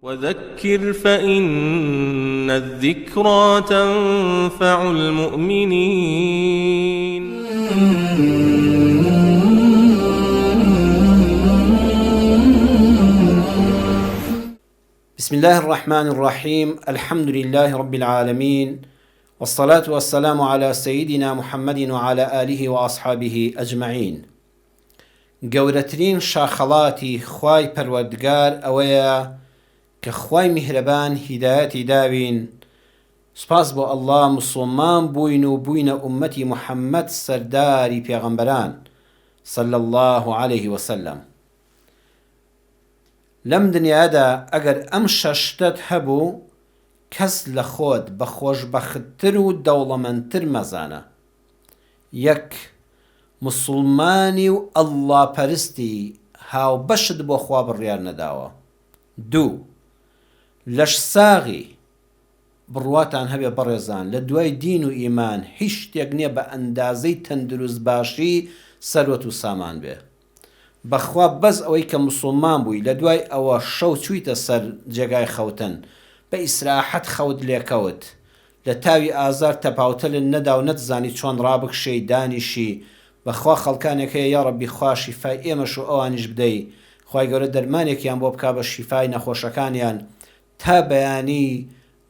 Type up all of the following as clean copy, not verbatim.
وذکر فإن الذکری تنفع المؤمنین. بسم الله الرحمن الرحیم الحمد لله رب العالمین والصلاة والسلام علی سیدنا محمد وعلی آله وأصحابه اجمعین گەورەترین شاخەڵاتی خوای پەروەردگار ئەوەیە کە خوای میهرەبان هیدایەتی داوین سوپاس بۆ اللە موسوڵمان بووین و بووینە ئوممەتی محمد سەرداری پێغەمبەران صلی اللە علیه وسلم لەم دنیایەدا ئەگەر ئەم شەشتەت هەبوو کەس لە خۆت بە خۆشبەختتر و دەوڵەمەندتر مەزانە یەک، موسوڵمانی و اللە پەرستی هاوبەشت بۆ خوا بڕیار نەداوە. دوو، لەشساغی، بڕواتان هەبێ بەڕێزان لە دوای دین و ئیمان هیچ شتێک نیە بە ئەندازەی تەندروست باشی سەروەت و سامان بێ. بەخوا بەس ئەوەی کە موسوڵمان بووی لە دوای ئەوە شەو چوویتە سەر جێگای خەوتن بە ئیسراحەت خەوت لێکەوت لە تاوی ئازار تەپاوتەلت نەدا و نەتزانی چۆن ڕابکشێی دانیشی بەخوا خەڵکانێک هەیە یاڕەبی خوا شیفای ئێمەش و ئەوانیش بدەی خوای گەورە دەرمانێکیان بۆ بکا بە شیفای نەخۆشەکانیان تا بەیانی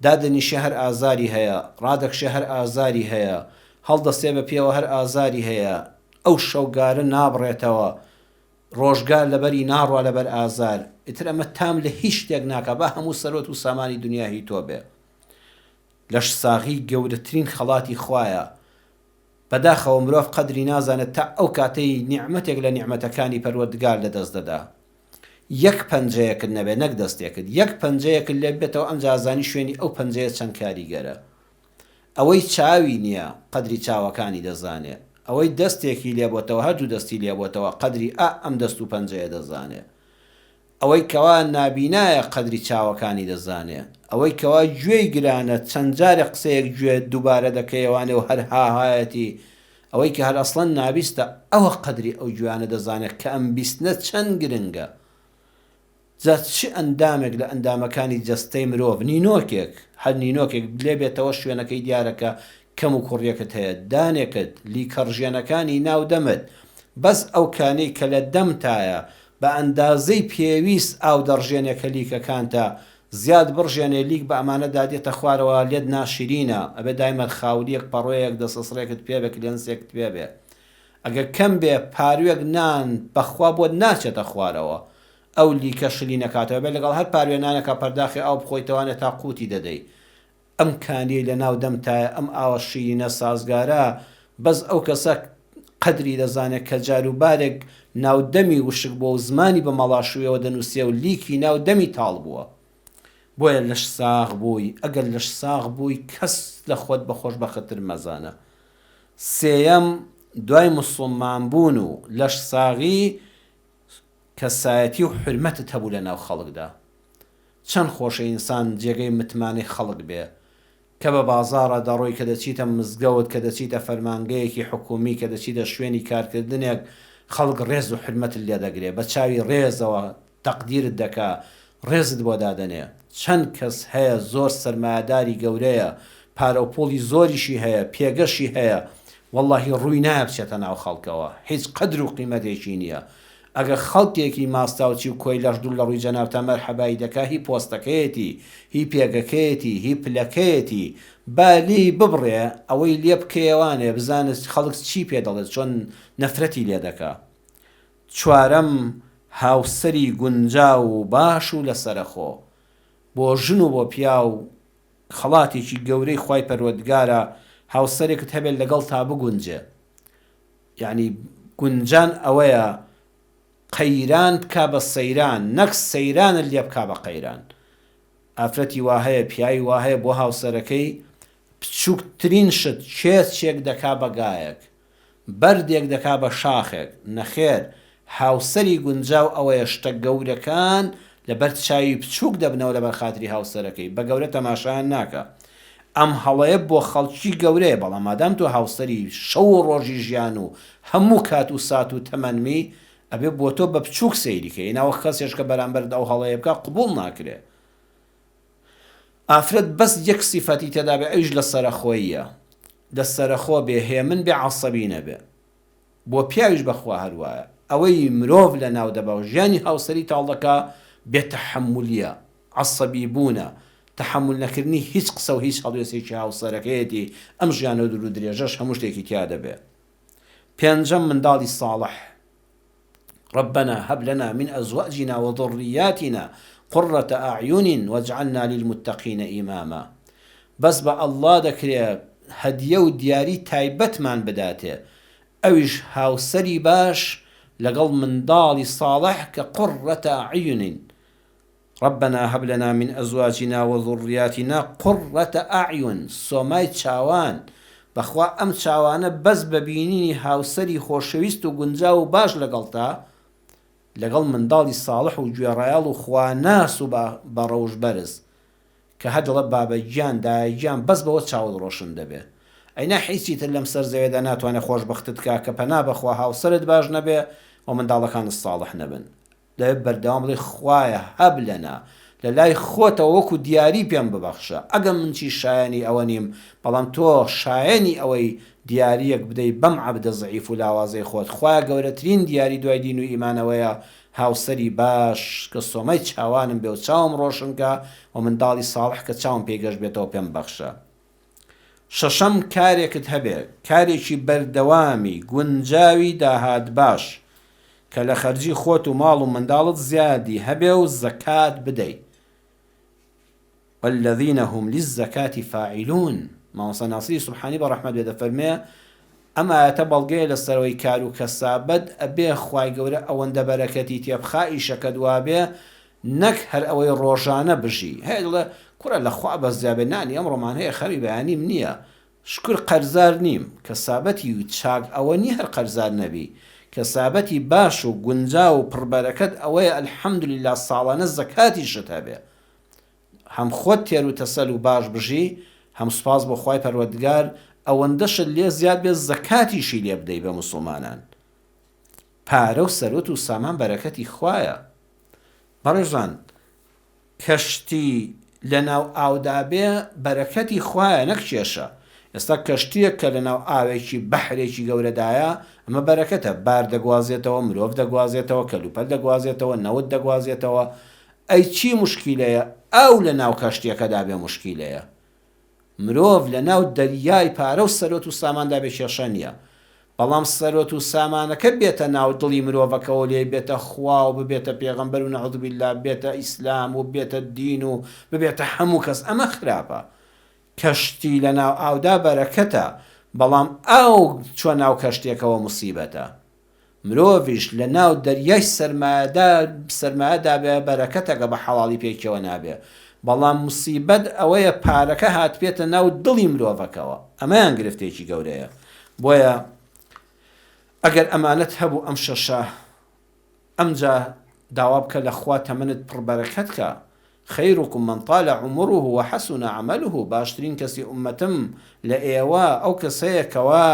دادەنیشێ هەر ئازاری هەیە ڕادەکشێ هەر ئازاری هەیە هەڵدەستێ بە پێوە هەر ئازاری هەیە ئەو شەوگارە نابڕێتەوە ڕۆژگار لەبەری ناڕوا لەبەر ئازار ئیتر ئەمە تام لە هیچ شتێک ناکا با هەموو سەروەت و سامانی دنیا هی تۆ بێ. لەشساغی گەورەترین خەڵاتی خوایە، بەداخەوە مرۆڤ قەدری نازانێت تا ئەو کاتەی نیعمەتێک لە نیعمەتەکانی پەروەردگار لەدەست دەدا. یەک پەنجەیەکت نەبێت نەک دەستێکت، یەک پەنجەیەکت لێ ببێتەوە ئەمجا ئەزانی شوێنی ئەو پەنجەیە چەند کاریگەرە. ئەوەی چاوی نییە قەدری چاوەکانی دەزانێ، ئەوەی دەستێکی لێ بۆتەوە هەردوو دەستی لێ بۆتەوە قەدری ئا ئەم دەست و پەنجەیە دەزانێ. ئەوەی کەوا نابینایە قەدری چاوەکانی دەزانێ، ئەوەی کەوا گوێی گرانە چەند جارێ قسەیەک گوێ دووبارە دەکەیەوانێ و هەر هاهایەتی، ئەوەی کە هەر ئەسڵەن نابیستە ئەوە قەدری ئەو گوێیانە دەزانێ کە ئەم بیستنە چەند گرنگە. جا چ ئەندامێک لە ئەندامەکانی جەستەی مرۆڤ، نینۆکێک، هەر نینۆکێک لێ بێتەوە شوێنەکەی دیارە کە کەم و کوڕیەکت هەیە، دانێکت، لیکەڕژێنەکانی ناو دەمت، بەس ئەو کانەی کە لە دەمتایە بە ئەندازەی پێویست ئاو دەڕژێنێ کە لیکەکانتە زیاد بڕژێنێ لیک بە ئەمانەدا دێتە خوارەوە لێت ناشرینە ئەبێ دایمەن خاولیەک پەڕۆیەک دەسەسڕێکت پێ بێ کلێنسێکت پێ بێ ئەگەر کەم بێ پاروێک نان بەخوا بۆت ناچێتە خوارەوە ئەو لیکە شلی نەکاتەوە بێ لەگەڵ هەر پاروێ نانێکا پەرداخێ ئاو بخۆیتەوانێ تا قوتی دەدەی ئەم کانیەی لە ناو دەمتایە ئەم ئاوە شیرینە سازگارە بەس ئەو کەسە قەدری دەزانێ کە جارو بارێک ناو دەمی وشک بووە و زمانی بە مەڵاشویەوە دەنوسێ و لیکی ناو دەمی تاڵ بووە بۆیە لەش ساغ بووی ئەگەر لەش ساغ بووی کەس لە خۆت بە خۆشبەختتر مەزانە سێیەم دوای موسوڵمان بوون و لەش ساغی کەسایەتی و حورمەتت هەبوو لە ناو خەڵکدا چەند خۆشە ئینسان جێگەی متمانەی خەڵک بێ کە بە بازاڕا دەڕۆی کە دەچیتە مزگەوت کە دەچیتە فەرمانگەیەکی حکومی کە دەچیتە شوێنی کارکردنێک خەڵک ڕێز و حورمەتت لێ دەگرێ بە چاوی ڕێزەوە تەقدیرت دەکا ڕێزت بۆ دادەنێ چەند کەس هەیە زۆر سەرمایەداری گەورەیە پارەو پوڵی زۆریشی هەیە پێگەشی هەیە وەڵاهی ڕووی نایە بچێتە ناو خەڵکەوە هیچ قەدر و قیمەتێکی نیە ئەگەر خەڵکێکی ماستاوچی و کۆیلەش دوور لە ڕووی جەنابتا مەرحەبای دەکا هی پۆستەکەیەتی هی پێگەکەیەتی هی پلەکەیەتی با لێی ببڕێ ئەوەی لێ بکەیەوانێ بزانە خەڵک چی پێ دەڵێت چۆن نەفرەتی لێ دەکا چوارەم هاوسەری گونجاو و باش و لەسەرەخۆ بۆ ژن و بۆ پیاو خەڵاتێکی گەورەی خوای پەروەردگارە هاوسەرێکت هەبێت لەگەڵتا بگونجێ یانی گونجان ئەوەیە قەیران بکا بە سەیران نەک سەیرانت لێ بکا بە قەیران ئافرەتی وا هەیە پیاوی وا هەیە بۆ هاوسەرەکەی بچوکترین شت چێچێک دەکا بە گایەک بەردێک دەکا بە شاخێک، نەخێر هاوسەری گونجاو ئەوەیە شتە گەورەکان لەبەر چاوی بچوک دەبنەوە لەبەر خاتری هاوسەرەکەی بە گەورە تەماشایان ناکا ئەم هەڵەیە بۆ خەڵکی گەورەیە بەڵام مادام تۆ هاوسەری شەو و ڕۆژی ژیان و هەموو کات و سات و تەمەنمی ئەبێ بۆ تۆ بە بچوک سەیری کەی ناوەک کەسێش کە بەرامبەرت ئەو هەڵەیە بکا قبوڵ ناکرێ. ئافرەت بەس یەک سیفەتی تێدا بێ ئەویش لە سەرەخۆییە لە سەرەخۆ بێ هێمن بێ عەسەبی نەبێ بۆ پیاویش بەخوا هەر وایە ئەوەی مرۆڤ لە ناو دەبا و ژیانی هاوسەری تاڵ دەکا بێ تەحەمولیە عەسەبی بوونە تەحەمول نەکردنی هیچ قسە و هیچ هەڵوێستێکی هاوسەرەکەیەتی ئەم ژیانە دوور و درێژەش هەموو شتێکی تیا دەبێ پێنجەم منداڵی ساڵح ربنا هب لنا من ازواجنا وذریاتنا قرة اعین واجعلنا للمتقین اماما بەس بە اللە دەکرێ هەدیە و دیاری تایبەتمان بداتێ ئەویش هاوسەری باش لەگەڵ منداڵی ساڵح کە قرة اعین ربنا هب لنا من ازواجنا وذریاتنا قرة اعین، سۆمای چاوان، بەخوا ئەم چاوانە بەس بە بینینی هاوسەری خۆشەویست و گونجاو و باش لەگەڵتا، لەگەڵ منداڵی ساڵح و گوێڕایەڵ و خواناس و بە ڕەوشت بەرز، کە هەر دەڵێ بابە گیان دایە گیان بەس بەوە چاوت ڕۆشن دەبێ. ئەینا هیچی تر لەم سەر زەوێدا ناتوانێ خۆشبەختت کا کە پەنا بەخوا هاوسەرت باش نەبێ و منداڵەکانت ساڵح نەبن. دەبێت بەردەوام بڵێی خوایە هب لنا لە لای خۆتەوە وەکو دیاری پێم ببەخشە ئەگەر من چی شایەنی ئەوە نیم بەڵام تۆ شایەنی ئەوەی دیاریەک بدەی بەم عەبدە زەعیف و لاوازەی خۆت خوایە گەورەترین دیاری دوای دین و ئیمان ئەوەیە هاوسەری باش کە سۆمای چاوانم بێ و چاوم ڕۆشن کا و منداڵی ساڵح کە چاوم پێی گەش بێتەوە پێم بەخشە. شەشەم، کارێکت هەبێ، کارێکی بەردەوامی گونجاوی داهات باش، کە لە خەرجی خۆت و ماڵ و منداڵت زیادی هەبێ و زەکات بدەی، والذین هم للزکاة فاعلون، مامۆستا ناسری سوبحانی بە ڕەحمەت بێ دەفەرموێ، ئەم ئایەتە بەڵگەیە لەسەرەوەی کار و کەسابەت ئەبێ خوای گەورە ئەوەندە بەرەکەتی تێبخا ئیشەکەت وابێ نەک هەر ئەوەی ڕۆژانە بژی هەیە دەڵێ کوڕە لە خوا بەزیابێ نانی ئەمڕۆمان هەیە خەمی بەیانیم نییە شکر قەرزار نیم کەسابەتی چاک ئەوە نیە هەر قەرزار نەبی کەسابەتی باش و گونجاو و پڕ بەرەکەت ئەوەیە الحمدللە ساڵانە زەکاتیشت هەبێ هەم خۆت تێر و تەسەل و باش بژی هەم سوپاس بۆ خوای پەروەردگار ئەوەندەشت لێ زیاد بێ زەکاتیشی لێ بدەی بە موسڵمانان پارە و سەروەت و سامان بەرەکەتی خوایە بەڕێزان کەشتی لەناو ئاودا بێ بەرەکەتی خوایە نەک کێشە ئێستا کەشتیەک کە لەناو ئاوێکی بەحرێکی گەورەدایە ئەمە بەرەکەتە بار دەگوازێتەوە مرۆڤ دەگوازێتەوە کەلوپەل دەگوازێتەوە نەوت دەگوازێتەوە ئەی چی موشکیلەیە ئاو لەناو کەشتیەکەدا بێ موشکیلەیە مرۆڤ لە ناو دەریای پارە و سەروەت و ساماندا بێ کێشە نییە، بەڵام سەروەت و سامانەکە بێتە ناو دڵی مرۆڤەکەوە لێی بێتە خوا و ببێتە پێغەمبەر و نعوذ باللە ببێتە ئیسلام و ببێتە دین و ببێتە هەموو کەس ئەمە خراپە. کەشتی لە ناو ئاودا بەرەکەتە، بەڵام ئاو چوە ناو کەشتێکەوە موسیبەتە. مرۆڤیش لە ناو دەریای سەرمایەدا سەرمایەدا بێ بەرەکەتەکە بە حەڵاڵی پێکیەوە نابێ بەڵام موسیبەت ئەوەیە پارەکە هاتبێتە ناو دڵی مرۆڤەکەوە ئەمەیان گرفتێکی گەورەیە بۆیە ئەگەر ئەمانەت هەبوو ئەم شەشە ئەمجا داوا بکە لە خوا تەمەنت پڕ بەرەکەت کە خیرکم من طال عمره وحسن عمله باشترین کەسی ئومەتم لە ئێوە ئەو کەسەیە کەوا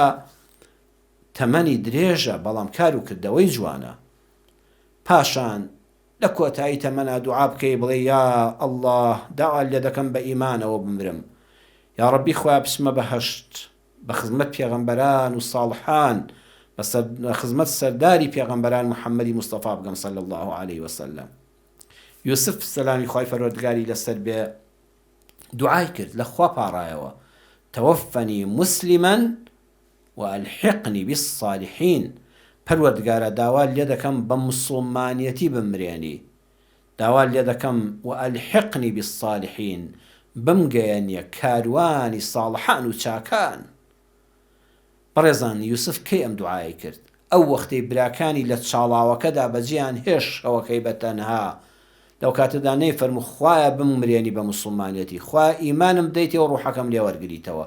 تەمەنی درێژە بەڵام کار و کردەوەی جوانە پاشان لە کۆتایی تەمەنا دوعا بکەی بڵێی یا اللە داوات لێ دەکەم بە ئیمانەوە بمرم یاڕەبی خوایە بچمە بەهەشت بە خزمەت پێغەمبەران و ساڵحان بە خزمەت سەرداری پێغەمبەران محمدی مستەفا بگەم صلی اللە علیه وسلم یوسف سەلامی خوای پەروەردگاری لەسەر بێ دوعای کرد لە خوا پاڕایەوە توفنی مسلما والحقنی بالصالحین، پەروەردگارا داوات لێدەکەم بە موسڵمانیەتی بممرێنی، داوات لێدەکەم والحقنی بالصالحین، بمگەیەنیە کاروانی ساڵحان و چاکان. بەڕێزان یوسف کەی ئەم دوعایەی کرد؟ ئەو وەختەی براکانی لە چاڵاوەکەدا بەجێیان هێشت شەوەکەی بە تەنها، لەو کاتەدا نەیفەرموو خوایە بممرێنی بە موسڵمانێتی، خوایە ئیمانم بدەیتێ و ڕوحەکەم لێ وەرگریتەوە.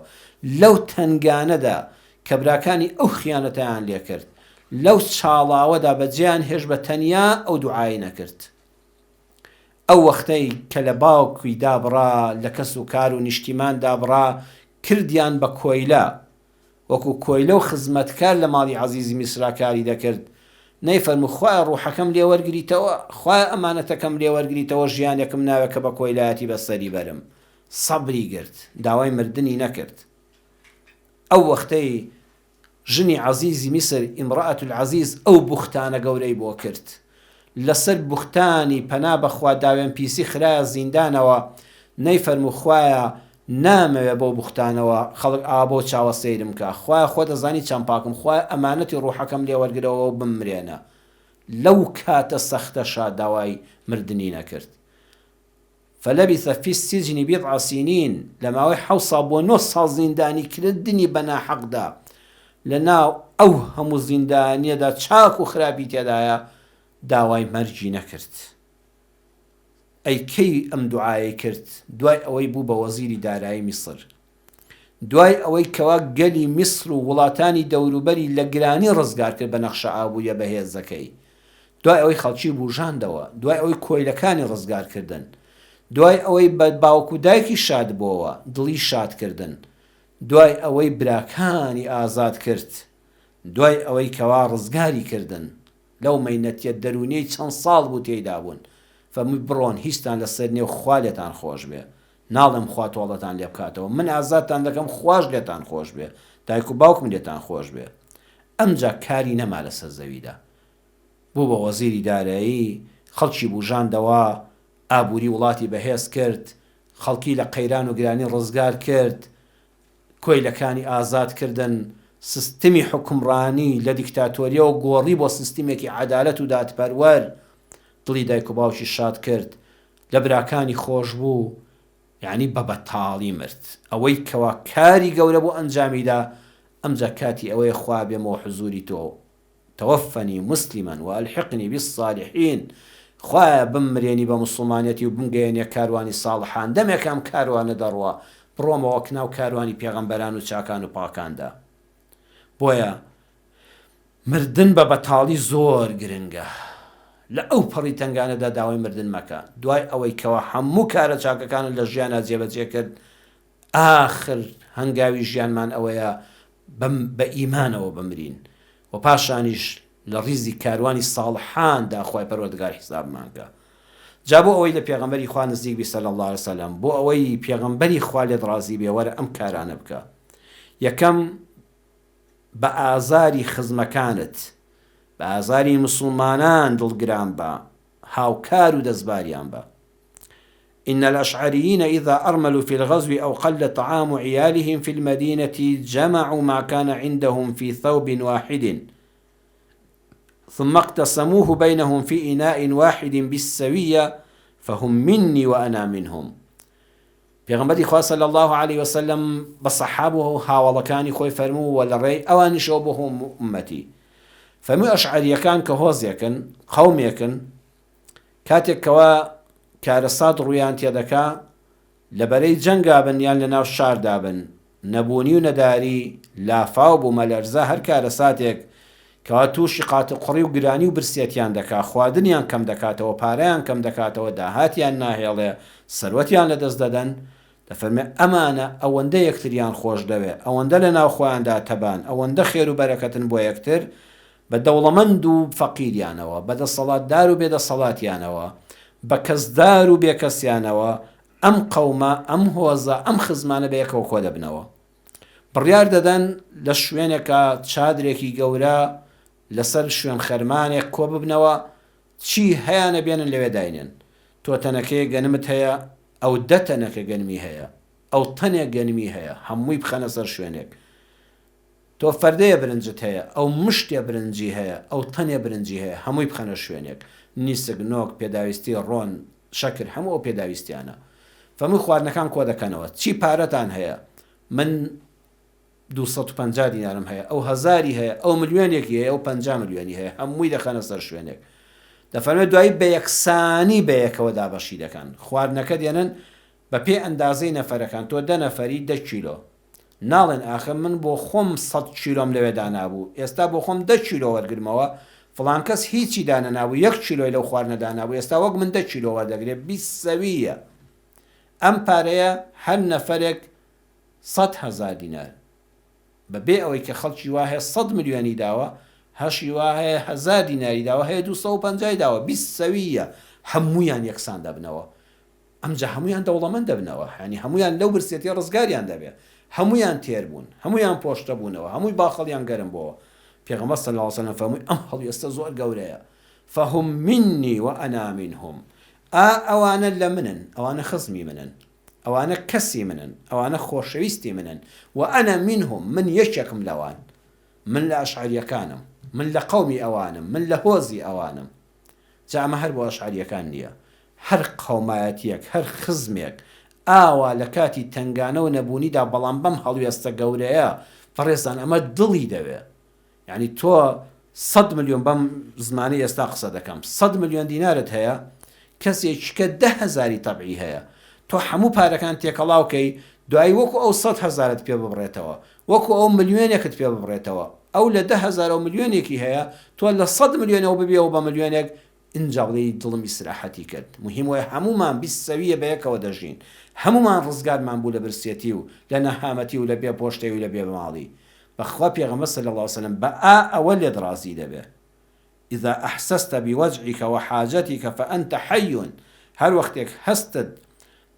لەو تەنگانەدا کە براکانی ئەو خیانەتەیان لێ کرد، لەو چاڵاوەدا بەجێیان هێشت بە تەنیا ئەو دوعای نەکرد. ئەو وەختەی کە لە باوکی دابڕا، لە کەس و کار و نیشتیمان دابڕا، کردیان بە کۆیلە، وەکو کۆیلە و خزمەتکار لە ماڵی عەزیزی میسرا کاری دەکرد، نەیفەرموو خوایە ڕوحەکەم لێ وەرگریتەوە، خوایە ئەمانەتەکەم لێ وەرگریتەوە ژیانێکم ناوێ کە بە کۆیلایەتی بەسەری بەرم. سەبری گرت، داوای مردنی نەکرد. ئەو وەختەی ژنی عەزیزی میسر، امرأە العزیز، ئەو بوختانە گەورەی بۆ کرد، لەسەر بوختانی پەنا بەخوا داوێن پیسی خرایە زیندانەوە، نەیفەرموو خوایە نامەوێ بەو بوختانەوە خەڵک ئاوا بەو چاوە سەیرم کا، خوایە خۆت ئەزانی چەند پاکم، خوایە ئەمانەتی ڕوحەکەم لێ وەرگرەوە و بممرێنە. لەو کاتە سەختەشا داوای مردنی نەکرد. فلبث فی السجن بضع سنین، لە ماوەی حەوت ساڵ بۆ نۆ ساڵ زیندانی کردنی بە ناحەقدا، لە ناو ئەو هەموو زیندانیەدا چاک و خراپی تێدایە، داوای مەرگی نەکرد. ئەی کەی ئەم دوعایەی کرد؟ دوای ئەوەی بوو بە وەزیری دارایی میسر. دوای ئەوەی کەوا گەلی میسر و وڵاتانی دەوروبەری لە گرانی ڕزگار کرد بە نەخشە ئابووریە بەهێزەکەی، دوای ئەوەی خەڵکی بوژاندەوە، دوای ئەوەی کۆیلەکانی ڕزگار کردن، دوای ئەوەی بە باوک و دایکی شاد بۆوە، دڵی شاد کردن، دوای ئەوەی براکانی ئازاد کرد، دوای ئەوەی کەوا ڕزگاری کردن لەو مەینەتیە دەروونیەی چەند ساڵ بوو تێیدا بوون، فەرمووی بڕۆن هیچتان لەسەر نیە و خوا لێتان خۆش بێ. ناڵێم خوا تۆڵەتان لێ بکاتەوە من ئازادتان دەکەم خواش لێتان خۆش بێ دایک و باوکم لێتان خۆش بێ ئەمجا کاری نەما لەسەر زەویدا بوو بە وەزیری دارایی خەڵکی بوژاندەوە ئابووری وڵاتی بەهێز کرد خەڵکی لە قەیران و گرانی ڕزگار کرد کۆیلەکانی ئازاد کردن سیستمی حوکمڕانی لە دیکتاتۆریەوە گۆڕی بۆ سیستمێکی عەدالەت و دادپەروەر دڵی دایک و باوکی شاد کرد لە براکانی خۆش بوو یانی بە بەتاڵی مرد ئەوەی کەوا کاری گەورە بوو ئەنجامی دا ئەمجا کاتی ئەوەیە خوا بێمەوە حزوری تۆ توفنی مسلما والحقنی بالصالحین خوایە بممرێنی بە موسڵمانەتی و بمگەیەنیە کاروانی ساڵحان دەمێکە ئەم کاروانە دەڕوا بڕۆمەوە کناو کاروانی پێغەمبەران و چاکان و پاکاندا بۆیە مردن بە بەتاڵی زۆر گرنگە. لە ئەو پەڕی تەنگانەدا داوای مردن مەکە. دوای ئەوەی کەوا هەموو کارە چاکەکانت لە ژیانا جێبەجێ کرد، ئاخر هەنگاوی ژیانمان ئەوەیە بە بە ئیمانەوە بمرین و پاشانیش لە ڕیزی کاروانی ساڵحاندا خوای پەروەردگار حیسابمان کە. جا بۆ ئەوەی لە پێغەمبەری خوا نزیک بی صلی اللە علیە وسلم، بۆ ئەوەی پێغەمبەری خوا لێت ڕازی بێ وەرە ئەم کارانە بکە. یەکەم، بە ئازاری خزمەکانت، بە ئازاری موسڵمانان دڵگران بە، هاوکار و دەستباریان بە. ان الاشعریین اذا ارملوا فی الغزو او قل طعام عیالهم فی المدینە جمعوا ما کان عندهم فی ثوب واحد ثم اقتسموه بینهم فی اناء واحد بالسویە فهم منی وانا منهم. پێغەمبەری خوا صلی اللە علیە وسلم بە سەحابە و هاوەڵەکانی خۆی فەرموو و لە ڕێی ئەوانیشەوە بۆ هەموو ئوممەتی فەرمووی ئەشعەرییەکان کە هۆزێکن قەومێکن کاتێک کەوا کارەسات ڕوویان تێدەکا لە بەرەی جەنگا بن یان لە ناو شاردا بن نەبوونی و نەداری، لافاو، بوومەلەرزە، هەر کارەساتێک کەوا تووشی قاتوقڕی و گرانی و برسێتیان دەکا، خواردنیان کەم دەکاتەوە، پارەیان کەم دەکاتەوە، داهاتیان ناهێڵێ، سەروەتیان لەدەست دەدەن، دەفەرمێ ئەمانە ئەوەندە یەکتریان خۆش دەوێ، ئەوەندە لە ناو خۆیاندا تەبان، ئەوەندە خێر و بەرەکەتن بۆ یەکتر، بە دەوڵەمەند و فەقیریانەوە، بە دەسەڵاتدار و بێدەسەڵاتیانەوە، بە کەسدار و بێکەسیانەوە، ئەم قەومە، ئەم هۆزە، ئەم خزمانە بە یەکەوە کۆ دەبنەوە. بڕیار دەدەن لە شوێنێکا چادرێکی گەورە لەسەر شوێن خەرمانێک کۆ ببنەوە، چی هەیانە بێنن لەوێ داینێن. تۆ تەنەکەیەک گەنمت هەیە، ئەو دە تەنەکە گەنمی هەیە، ئەو تەنێک گەنمی هەیە، هەمووی بخەنە سەر شوێنێک. تۆ فەردەیە برنجت هەیە، ئەو مشتێ برنجی هەیە، ئەو تەنێ برنجی هەیە، هەمووی بخەنە شوێنێک، نیسک، نۆک، پێداویستی، ڕۆن، شەکر، هەموو ئەو پێداویستیانە. فەرمووی خواردنەکان کۆدەکەنەوە. چی پارەتان هەیە؟ من 250 دینارم هەیە، ئەو هەزاری هەیە، ئەو ملیۆنێکی هەیە، ئەو 50 ملیۆنی هەیە، هەمووی دەخەنە سەر شوێنێک. دەفەرمێ دوایی بە یەکسانی بە یەکەوە دابەشی دەکەن. خواردنەکە دێنن بە پێی ئەندازەی نەفەرەکان، تۆ دە نەفەری دە کیلۆ. ناڵێن ئاخر من بۆ خۆم سەت کیلۆم لەوێ دانابوو، ئێستا بۆ خۆم دە کیلۆ وەرگرمەوە، فڵان کەس هیچی دانەنابوو یەک کیلۆی لەو خواردنە دانابوو ئێستا وەک من دە کیلۆ وەردەگرێ، بیسەوییە. ئەم پارەیە هەر نەفەرێک 100,000 دینار. بە بێ ئەوەی کە خەڵکی وا هەیە سەت ملیۆنی داوە، هەشی وا هەیە هەزار دیناری داوە، هەیە دوو سەد و پەنجای داوە، بیسەوییە. هەموویان یەکسان دەبنەوە. ئەمجا هەموویان دەوڵەمەند دەبنەوە، یانی هەموویان لەو برسێتیە ڕزگاریان دەبێ، هەموویان تێر بوون، هەموویان پۆشتە بوونەوە، هەمووی باخەڵیان گەرم بۆوە. پێغەمبەر صلی اللە علیە وسلم فەرمووی ئەم هەڵوێستە زۆر گەورەیە، فهم منی وانا منهم، ئا ئەوانە لە منن، ئەوانە خزمی منن، ئەوانە کەسی منن، ئەوانە خۆشەویستی منن، وانا منهم، من یەکێکم لەوان، من لە ئەشعەریەکانم، من لە قەومی ئەوانم، من لە هۆزی ئەوانم. جا ئەمە هەر بۆ ئەشعەرییەکان نییە، هەر قەومایەتییەک، هەر خزمێک ئاوا لە کاتی تەنگانە و نەبوونیدا بەڵام بەم هەڵوێستە گەورەیە، بەڕێزان ئەمە دڵی دەوێ. یانی تۆ سەت ملیۆن بەم زمانەی ئێستا قسە دەکەم، سەت ملیۆن دینارت هەیە، کەسێکی کە دە هەزاری تەبعی هەیە، تۆ هەموو پارەکان تێکەڵاو کەی، دوایی وەکو ئەو سەت هەزارت پێ ببڕێتەوە، وەکو ئەو ملیۆنێکت پێ ببڕێتەوە، ئەو لە دە هەزارەوە ملیۆنێکی هەیە، تۆ لە سەت ملیۆنەوە ببیەوە بە ملیۆنێک، ئینجا بڵێی دڵم ئیسراحەتی کرد. موهیم وایە هەموومان 20 سەوییە بەیەکەوە دەژین، هەموومان ڕزگارمان بوو لە برسێتی و لە نەهامەتی و لە بێ پۆشتەی و لە بێ ماڵی. بەخوا پێغەمبەر صلی اللە علیە وسلم بە ئا ئەوە لێت ڕازی دەبێ. اذا احسست بوجعک وحاجتک فانت حی، هەر وەختێک هەستت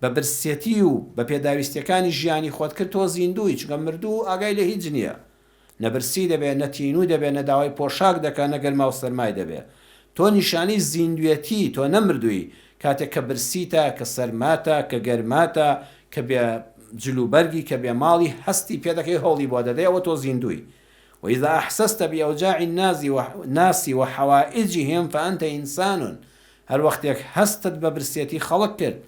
بە برسێتی و بە پێداویستیەکانی ژیانی خۆت کرد تۆ زیندووی، چونکە مردوو ئاگای لە هیچ نیە، نە برسی دەبێ، نە تینوو دەبێ، نە داوای پۆشاک دەکا، نە گەرما و سەرمای دەبێ. تۆ نیشانەی زیندوێتی، تۆ نەمردووی، کاتێک کە برسیتە، کە سەرماتە، کە گەرماتە، کە بێ جل و بەرگی، کە بێ ماڵی، هەستی پێ دەکەی هەوڵی بۆ دەدەی ئەوە تۆ زیندووی. واذا احسست باوجاع الناس وحوائجهم فانت انسان، هەر وەختێک هەستت بە برسێتی خەڵک کرد،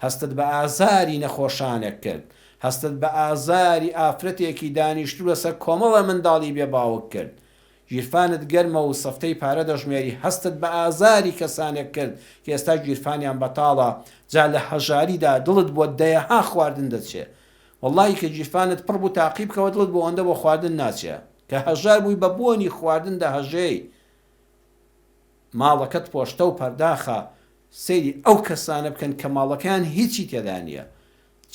هەستت بە ئازاری نەخۆشانێک کرد، هەستت بە ئازاری ئافرەتێکی دانیشتوو لەسەر کۆمەڵە منداڵی بێ باوک کرد، گیرفانت گەرمە و سەفتەی پارە دەژمێری، هەستت بە ئازاری کەسانێک کرد کە ئێستا گیرفانیان بەتاڵە، جا لە هەژاریدا دڵت بۆ دەیەها خواردن دەچێ. وەڵاهی کە گیرفانت پڕ بوو تاقی بکەوە دڵت بۆ ئەوەندە بۆ خواردن ناچێ. کە هەژار بووی بە بۆنی خواردن دەهەژێی. ماڵەکەت پۆشتە و پەرداخە، سەیری ئەو کەسانە بکەن کە ماڵەکەیان هیچی تێدا نییە.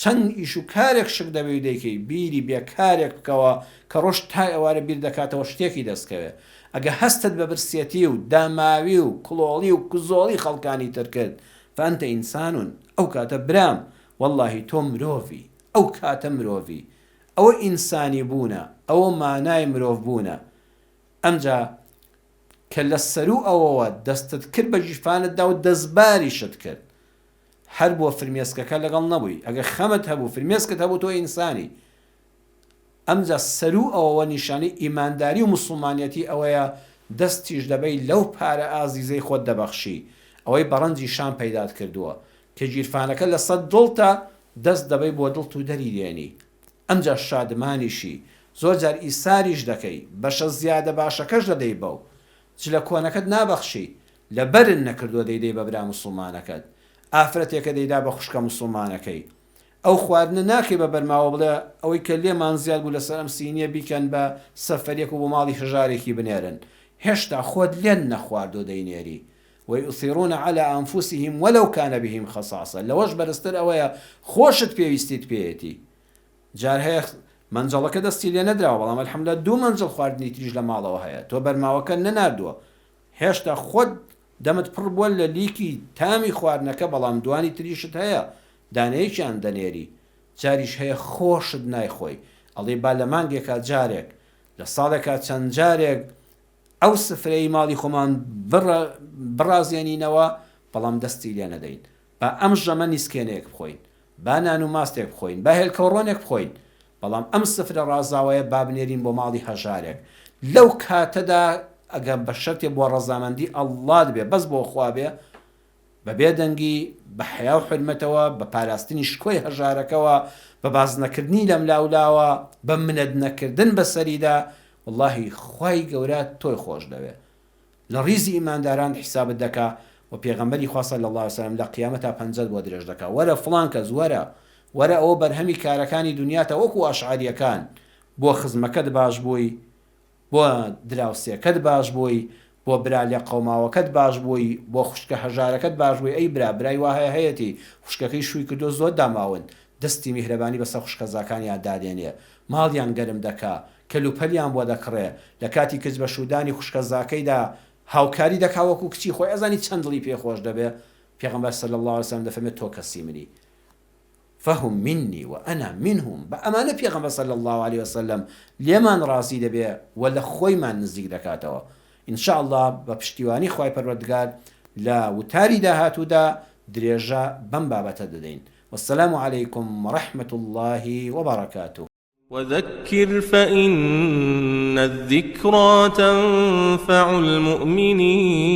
چەند ئیش و کارێک شک دەبەی و دەیکەی، بیری بێ کارێک بکەوە کە ڕۆژ تا ئێوارە بیر دەکاتەوە شتێکی دەست کەوێ. ئەگە هەستت بە برسێتی و داماوی و کڵۆڵی و کزۆڵی خەڵکانی تر کرد، فانت انسان، ئەو کاتە برام وەڵاهی تۆ مرۆڤی، ئەو کاتە مرۆڤی. ئەوە ئینسانی بوونە، ئەوە مانای مرۆڤ بوونە. ئەمجا کە لە سەروو ئەوەوە دەستت کرد بە گیرفانتدا و دەستباریشت کرد، هەر بۆ فرمێسکەکە لەگەڵ نەبووی، ئەگەر خەمت هەبوو، فرمێسکت هەبوو تۆ ئینسانی. ئەمجا سەروو ئەوەوە نیشانەی ئیمانداری و موسڵمانیەتی ئەوەیە دەستیش دەبەی لەو پارە ئازیزەی خۆت دەبەخشی، ئەوەی بە ڕەنجی شان پەیدات کردووە، کە گیرفانەکە لەسەر دڵتە دەست دەبەی بۆ دڵت و دەری دێنی. ئەمجا شادمانیشی، زۆر جار ئیساریش دەکەی، بەشە زیادە باشەکەش دەدەی بەو. جلە کۆنەکەت نابەخشی، لەبەرت نەکردووە دەیدەی بە برا موسڵمانەکەت. ئافرەتێکە دەیدا بە خوشکە موسڵمانەکەی. ئەو خواردنە ناکەی بە بەرماوە بڵێ ئەوەی کە لێمان زیاد بوو لەسەر ئەم سینیە بیکەن بە سەفەریەک و بۆ ماڵی هەژارێکی بنێرن. هێشتا خۆت لێت نەخواردووە دەینێری. ویؤثرون علی انفسهم ولو کان بهم خصاصە لەوەش بەرزتر ئەوەیە خۆشت پێویستیت پێیەتی جار هەیە مەنجەڵەکە دەستی لێ نەدراوە بەڵام الحمدللە دوو مەنجەڵ خواردنی تریش لە ماڵەوە هەیە تۆ بەرماوەکە نەناردووە هێشتا خۆت دەمت پڕ بووە لە لیکی تامی خواردنەکە بەڵام دوانی تریشت هەیە دانەیەکیان دەنێری جاریش هەیە خۆشت نایخۆی ئەڵێی با لە مانگێکا جارێک لە ساڵێکا چەند جارێک ئەو سفرەی ماڵی خۆمان بڕازێنینەوە بەڵام دەستی لێ نەدەین. با ئەم ژەمە نیسکێنەیەک بخۆین، با نان و ماستێک بخۆین، با هێلکە و ڕۆنێک بخۆین، بەڵام ئەم سفرە ڕازاوەیە با بنێرین بۆ ماڵی هەژارێک. لەو کاتەدا ئەگەر بە شەرتێ بۆ ڕەزامەندی اللە بێ، بەس بۆ خوا بێ، بە بێدەنگی، بە حەیا و حورمەتەوە، بە پاراستنی شکۆی هەژارەکەوە، بە بازنەکردنی لەملاولاوە، بە منەت نەکردن بەسەریدا، وەڵاهی خوای گەورە تۆی خۆش دەوێ لە ڕیزی ئیمانداران حیسابت دەکا وە پێغەمبەری خوا صلی اللە علیە وسلم لە قیامەتا پەنجەت بۆ درێژ دەکا وەرە فڵان کەس وەرە وەرە ئەوە بەرهەمی کارەکانی دونیاتە وەکو ئەشعەریەکان بۆ خزمەکەت باش بووی بۆ دراوسێکەت باش بووی بۆ برا لێقەوماوەکەت باش بووی بۆ خوشکە هەژارەکەت باش بووی ئەی برا برای وا هەیە هەیەتی خوشکەکەی شووی کردووە زۆر داماون دەستی میهرەبانی بەسەر خوشکەزاکانیا دادێنێ ماڵیان گەرم دەکا کەلوپەلیان بۆ دەکڕێ، لە کاتی کچ بە شوودانی خوشکەزاکەیدا هاوکاری دەکا وەکوو کچی خۆی، ئەزانی چەند دڵی پێ خۆش دەبێ؟ پێغەمبەر صلی اللە علیە وسلم دەفەرمێ تۆ کەسی منی. فهم منی وانا منهم، بە ئەمانە پێغەمبەر صلی اللە علیە وسلم لێمان ڕازی دەبێ و لە خۆیمان نزیک دەکاتەوە. ان شاء اللە بە پشتیوانی خوای پەروەردگار لە وتاری داهاتوودا درێژە بەم بابەتە دەدەین. والسلام علیکم ورحمة اللە وبرکاته. وذکر فإن الذکری تنفع المؤمنین.